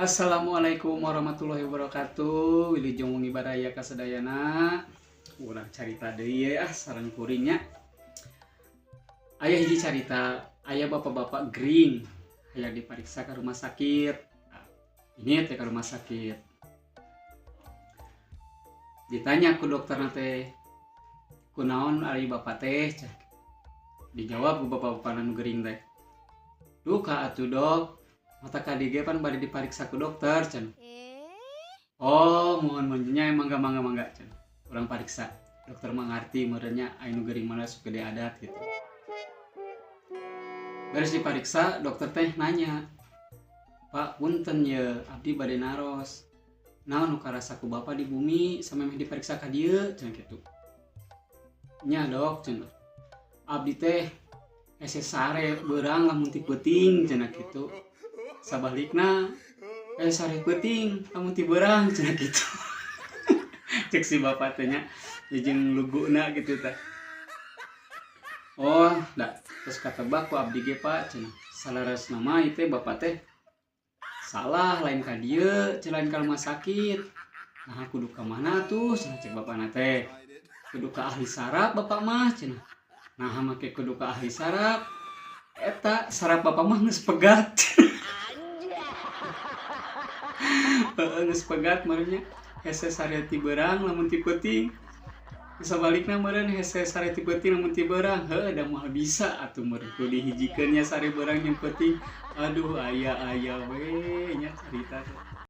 Assalamualaikum warahmatullahi wabarakatuh. Wilujeng wengi baraya kasadayana. Urang carita deui ye ah sareng kuring nya. Aya hiji carita, aya bapak-bapak gering hayang dipariksa ke rumah sakit. Nah, ini teh ke rumah sakit. Ditanya ku dokter teh, "Kunaon ari bapak teh?" Cah. Dijawab ku bapak-bapak nu gering teh, "Duka atuh, Dok. Matak ka dieu pan bade dipariksa ku dokter," cenah. "Oh, muhun nya, mangga mangga mangga," cenah. "Urang pariksa." Dokter mah ngarti meureun nya, anu gering mah sok gede adat gitu. Beres dipariksa, dokter teh nanya, "Pak, punten ye, abdi bade naros. Naon nu karasa ku bapak di bumi samemeh dipariksa ka dieu?" cenah kitu. "Nya, Dok," cenah. "Abdi teh hese sare beurang lamun ti peuting," cenah kitu. "Sabalikna hese sare peuting lamun ti beurang," cenah kitu. Cek si bapak teh nya jeung luguna gitu tah. "Oh, da terus katebak ku abdi ge, Pak," cenah. "Saleresna mah ieu teh bapak teh salah, lain ka dieu cenah, lain ka rumah sakit." "Nah, kudu ka mana tuh?" cenah cek bapakna teh. "Kudu ka ahli saraf bapak mah," cenah. "Nah, make kudu ka ahli saraf? Eta saraf bapak mah geus pegat." Heeh, geus pegat meureun nya. Hese sare ti beurang lamun ti peuting. Sabalikna meureun hese sare ti peuting lamun ti beurang. Heuh, da moal bisa atuh meureun kudu dihijikeun nya sare beurang jeung peuting. Aduh, aya-aya we nya carita teh.